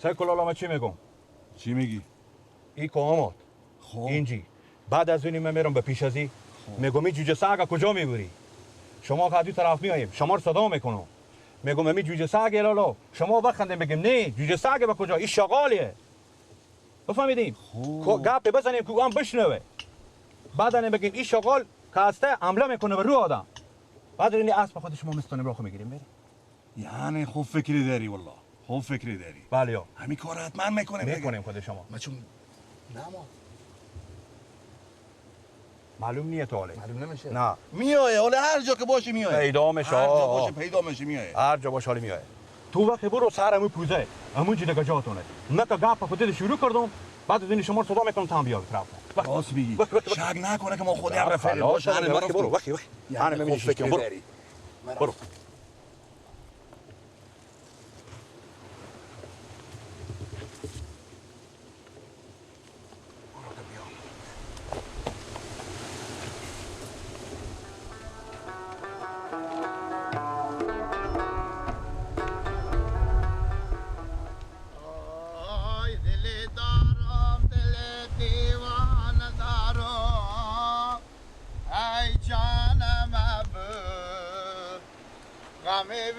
سکل لالا من چی میگم؟ چی میگی؟ ای که آمد خب اینجی بعد از اون من میرم به پیش از این میگم این جوجه سگ کجا میبری؟ شما که از طرف میاییم شما رو صدا میکنم میگم می جوجه سگ لالا شما بخندیم بگیم نه جوجه سگ به کجا؟ این شغالیه. بفهمیدیم؟ گپ بزنیم که او هم بشنوه. بعد بگیم این شغال که هسته حمله میکنه به رو آدم. بعد این اسب خود شما مستانیم راخو میگیریم بریم. یعنی خوب فکری داری والله. خوب فکری داری. بله یا. همین کار حتما میکنیم. میکنیم خود شما. ما چون نه ما معلوم نیه تو حاله. معلوم نمیشه. نه. میایه حالا هر جا که باشه میایه. پیدا میشه. هر جا باشه پیدا میشه میایه. هر جا باشه حالا میایه. تو وقتی برو سر امو پوزه. امون دیگه جاتونه. من که گپ خودت شروع کردم. بعد از این شما رو صدا میکنم تا هم بیا طرف. راست میگی. شک نکنه که ما خودی هم رفیق باشه. برو وقتی وقتی. یعنی خوب فکر داری. برو.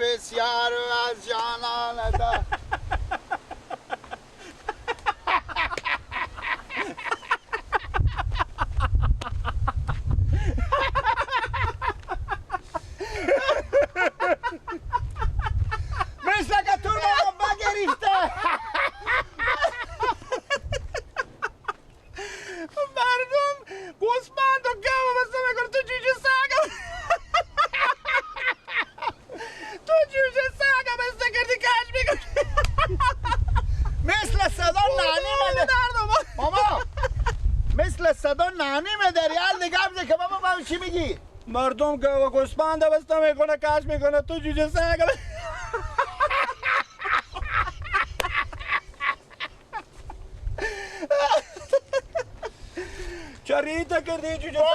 بسیار از جانان دار. مثل که تو ما بگرفته مردم گوسفند و گاو بسته میکنه تو جوجه سگ تو جوجه سگ بسته کردی کش میکنی مثل صدا نانی مده ماما مثل صدا نانی مداری هر دیگه هم که بابا من چی میگی؟ مردم گاو و گوسفند بسته میکنه کش میکنه تو جوجه سگ چریتا کردی جوجه سگ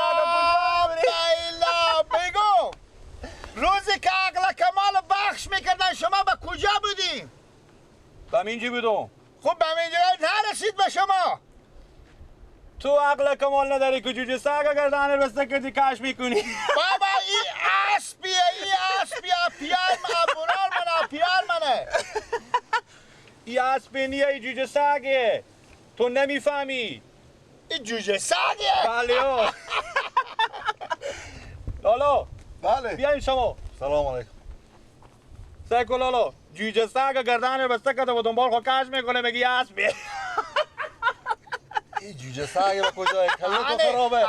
کجا بگو روزی که عقل کمال بخش میکردن شما به کجا بودی؟ به اینجی بودم. خب به اینجا نرسید به شما. تو عقل کمال نداری که جوجه سگ گردن بسته کردی کش میکنی. بابا این اسبیه این اسبیه پیار من برار منه پیار منه. این اسبی نیه این جوجه سگه. تو نمیفهمی. این جوجه سگه. بله لالا بله بیاین شما. سلام علیکم. سکو لالا جوجه سگ گردن بسته کرده و دنبال خود کش میکنه میگی اسبیه. این جوجه سگ به کجای کله تو خرابه.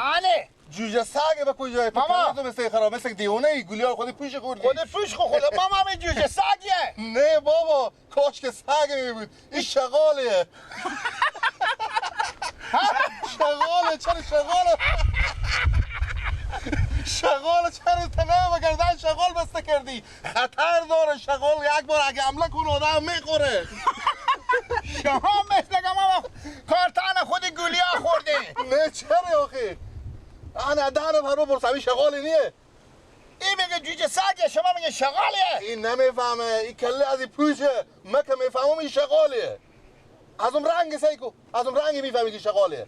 جوجه سگ به کجای کله تو مثل خرابه مثل دیوانه ای گولی خود پوش خوردی. خود پوش خود ماما این جوجه سگیه. نه بابا کاش که سگ می بود. این شغاله. شغاله چرا شغاله شغال چرا تنه گردن شغال بسته کردی؟ خطر داره شغال یک بار اگه حمله کنه آدم میخوره. شما مثل که ما کارتن خود گولیا خورده. نه چرا آخه؟ انا دهنم هر بپرسم این شغالی نیه. این میگه جوجه سگه شما میگه شغالیه. این نمیفهمه این کله از این پوشه. من که میفهمم این شغالیه. از اون رنگ سیکو از اون رنگ میفهمی که شغالیه.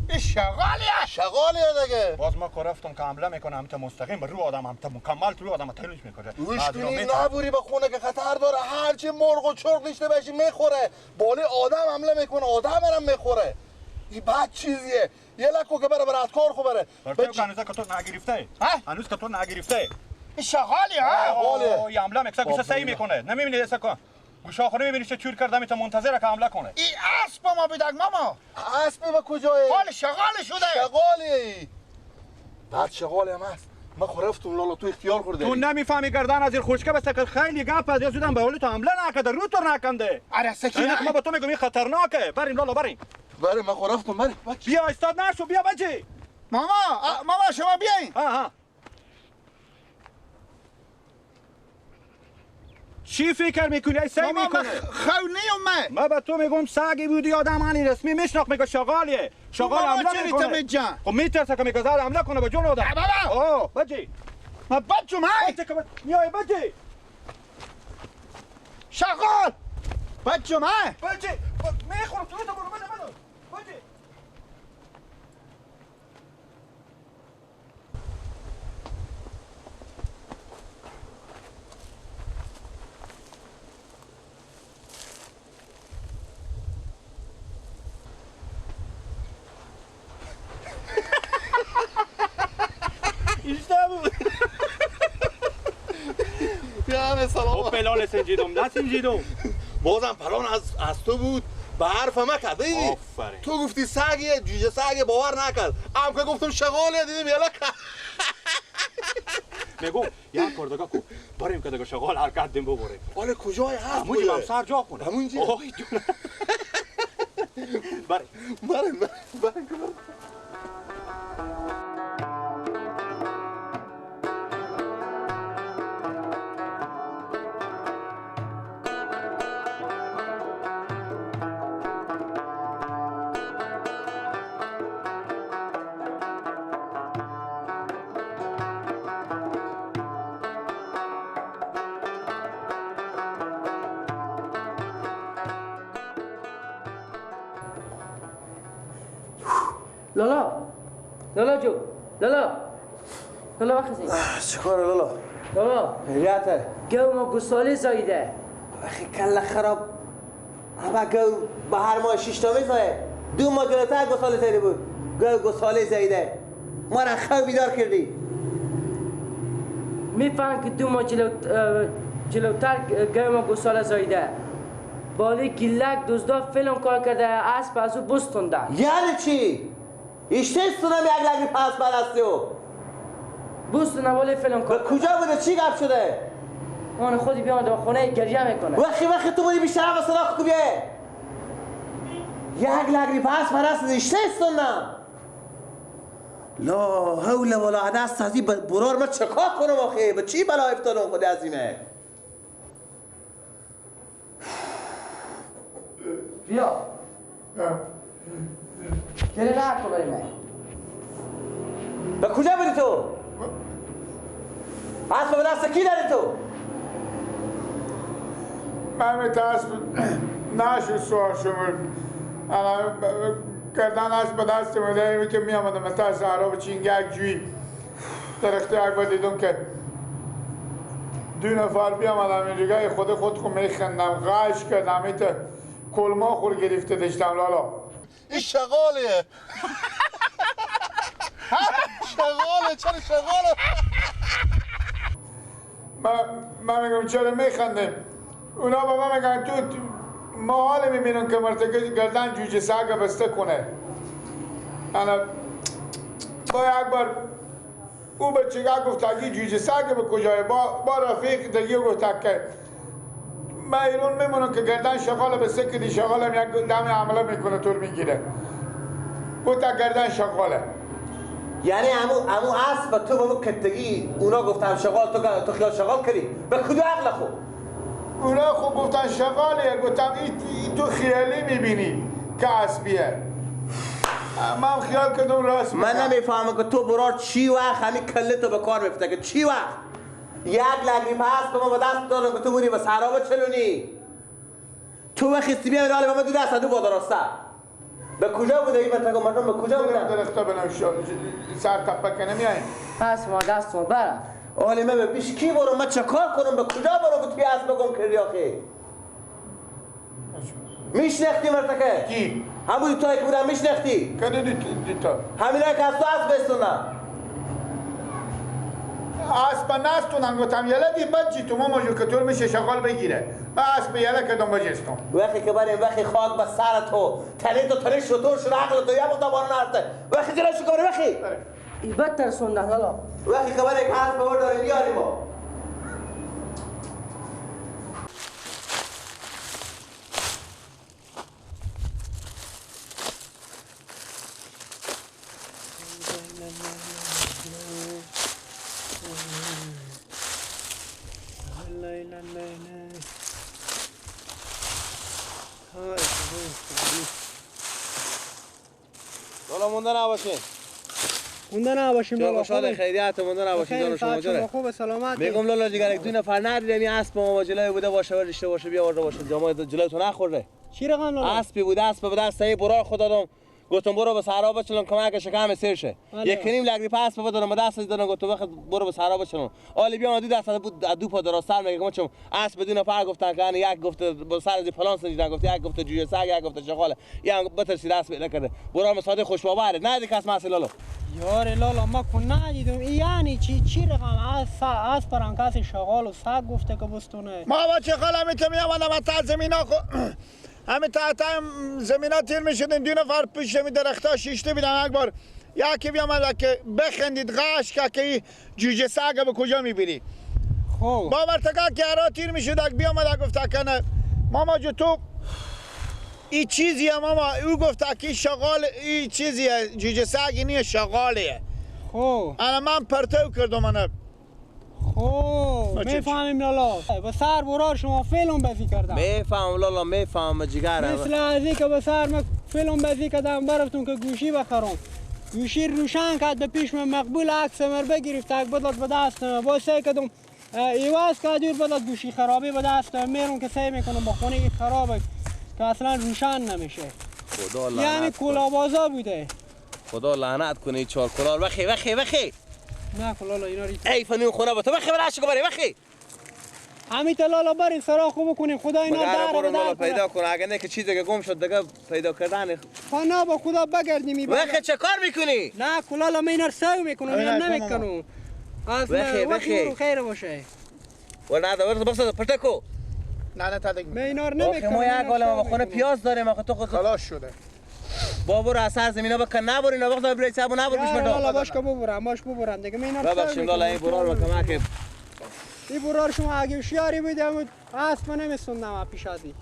این شغالیه شغالیه دیگه. باز ما که رفتم که حمله میکنه هم تا مستقیم به رو آدم هم تا مکمل تو رو آدم تلوش میکنه. گوش کنی نبوری به خونه که خطر داره. هرچی مرغ و چرغ داشته باشی میخوره. بالای آدم حمله میکنه آدم هم میخوره. این بد چیزیه. یه لکو که بره بره از کار خو بره. هنوز که تو نگرفته. هنوز که تو نگرفته. این شغالیه ها. این حمله میکنه گوشه سعی میکنه. نمیبینی اسکا گوشه آخری میبینی چه چور کرده میتونه منتظره که حمله کنه. این اسب ما بیدک ماما. اسب به کجایه؟ حال شغال شده. شغالیه ای. بعد شغالی هم هست. من خرفتم لالا تو اختیار خورده. تو نمیفهمی گردن از این خشکه بس که خیلی گپ از زودم به حال تو حمله نکرده رو تو نکنده. آره سکینه ما به تو میگم این خطرناکه. بریم لالا بریم. بریم من خرفتم بریم. بیا استاد نشو بیا بچه. ماما ماما شما بیاین. ها چی فکر میکنی؟ ای سعی میکنه خونه من من به تو میگم سگی بودی آدم هنی رسمی میشناخت میگه شغالیه شغال حمله میکنه. خب میترسه که میگه حمله کنه به جون آدم. بابا اوه بچی من بچم های میای بچی شغال. بچه من بچه میخورم تو برو بده بده بچه. İşte bu. یعنی سلام. پلان سنجیدم نسنجیدم. بازم پلان از تو بود. به حرف ما کرد. آفرین. تو گفتی سگیه جوجه سگه باور نکرد. ام که گفتم شغاله دیدیم یلا میگم یک کار دیگه کو بریم که دیگه شغال حرکت دیم ببریم. حالا کجای هست؟ همونجا هم سر جا کنه. همونجا. آی جون. بریم بریم بریم. لالا لالا جو لالا لالا بخزی چیکار لالا لالا هیاته گو ما گساله زایده اخی کله خراب اما گو به هر ماه 6 تا میزایه 2 ماه جلوتر گساله زایده بود گو گساله زایده ما را خواب بیدار کردی میفهم که 2 ماه جلوتر گو ما گساله زایده بالی گیلک دزدا فلان کار کرده اسب از او بستونده. یعنی چی؟ ایشته استونم یک لگی پس برستی او بستونم ولی فلان کار. به کجا بوده؟ چی گپ شده؟ آن خودی بیان در خونه گریه میکنه. وقتی وقتی تو بودی بیشتر هم صدا خوب بیه یک لگی پس برستی ایشته استونم لا حول ولا دست از این برار من چکار کنم آخه؟ به چی بلا افتادم خود عظیمه؟ بیا گله نکن برای من. به کجا بودی تو؟ اسب به دست کی داری تو؟ من به اسب نشد سوار شما کردن اسب به دست من که می آمدم تا سهراب چینگک جوی درخت یک بار دیدم که 2 نفر بیامدم اینجا خود خود میخندم غش کردم ایت کلما خور گرفته داشتم لالا. این شغاله شغاله چرا شغاله؟ من میگم چرا میخندیم؟ اونا به من میگن تو ما حال میبینم که مرتکه گردن جوجه سگ بسته کنه. انا با یک بار او بچگاه گفت اگه جوجه سگ به کجای با رفیق دیگه گفت که من ایران میمونم که گردن شغاله به سکری شغالم یک دم عمله میکنه طور میگیره. گفت گردن شغاله یعنی امو اسب تو با کتگی اونا گفتم شغال تو خیال شغال کردی به کدو عقل خو؟ اونا خب گفتن شغاله. گفتم این تو خیالی میبینی که اسبیه. من خیال کردم راست. من نمیفهمم که تو برار چی وقت همین کله تو به کار میفته که چی وقت یک لگی پس به ما به دست دارم که تو بودی به سرابه چلونی تو وقتی بیای حالا به ما دو دست دو با درسته. به کجا بوده این منطقه مردم به کجا بودن؟ درختا بنم سر تپه که نمیاییم پس ما دست ما برم آله من به پیش کی برم؟ من چه کار کنم؟ به کجا برم که توی اسب گم کردی آخه؟ میشنختی مرتکه؟ کی؟ همون دوتایی که بودن میشنختی؟ که دوتا؟ همینایی که از تو اسب بستونن اسب نستونم گفتم یله دی بچی تو ما مجور که طور میشه شغال بگیره من اسب یله کدام بجستم وقتی که بریم وقتی خاک به سر تو تنی تو تنی شطور شده عقل تو یه مقدار باران نرفته وقتی جلوش کاری وقتی ای بدتر سندن حالا وقتی که بریم اسب بار داریم بیاریم ما لالا مونده نباشین. مونده نباشیم لالا. خوشحال خیریت مونده نباشیم جان شما جان. خوب سلامت. میگم لالا جگر یک دو نفر ندیدم این اسب ما جلوی بوده باشه ورشته باشه بیاورده باشه جامعه جلوی تو نخورده. چی رقم لالا؟ اسبی بوده اسب به دست ای برار خود دادم. گفتم برو به صحرا بچلون کمک شکم سیر شه. یک نیم لگری پس بدادم به دست دادم گفتم وقت برو به صحرا بچلون. آلی بیا دو دست بود دو پا درازتر میگم چون اسب بدون نفر گفتن که یک گفته با سر از فلان سنجیدن گفته یک گفته جوجه سگ یک گفته شغاله. یه بترسید اسب نکرده. برو مساده خوش باوره. نه کس مسئله لالا. یار لالا ما کو ندیدم یعنی چی رقم از پران کسی شغال و سگ گفته که بستونه. ما با چه خاله میتونم آدم تا زمینا همه تا زمینا تیر میشدیم دو نفر پیش می درختا شیشته بیدن یک بار یکی بیامد که بخندید غش که جوجه سگ به کجا میبری. خب با مرتکا که هرا تیر میشد بیامد گفت که ماما جو تو این چیزیه ماما. او گفت که شغال این چیزیه جوجه سگ نیه شغالیه. خب انا من پرتو کردم من. خب میفهمیم لالا به سر برار شما فیلم بازی کردم. میفهم لالا میفهم جگرم. مثل از که به سر من فیلم بازی کردم برفتم که گوشی بخرم. گوشی روشن کرد به پیش من مقبول عکس مر بگرفت تک بداد به دست من باز سعی کردم ایواز کرد بداد گوشی خرابی به دست من میرم که سعی میکنم با خونه خرابه که اصلا روشن نمیشه. خدا لعنت یعنی کلابازا بوده. خدا لعنت کنه این چهار کلاه. وخی وخی وخی نه لالا اینا ری ای فنون خونه با تو وخی برای عشق بری وخی همین لالا بریم سراخو بکنیم خدا اینا در برو لالا پیدا کن اگه نه که چیزی که گم شد دیگه پیدا کردن خنا با خدا بگردیم. وخی چه کار میکنی؟ نه لالا من اینا رو سو میکنم اینا نمیکنم وخی وخی خیر باشه و نه دا بس پرتکو نه نه تا دیگه من اینا رو نمیکنم. ما یک عالم خونه پیاز داریم آخه تو خود خلاص شده بابا رو از سر زمینا بکن نبر اینا وقت برای صاحب نبر پیش مردم. لالا باش که ببرم باش ببرم دیگه من اینا رو ببخشید لالا این برار با کمک این برار شما اگه شیاری بودم اسب نمیسوندم پیش از این.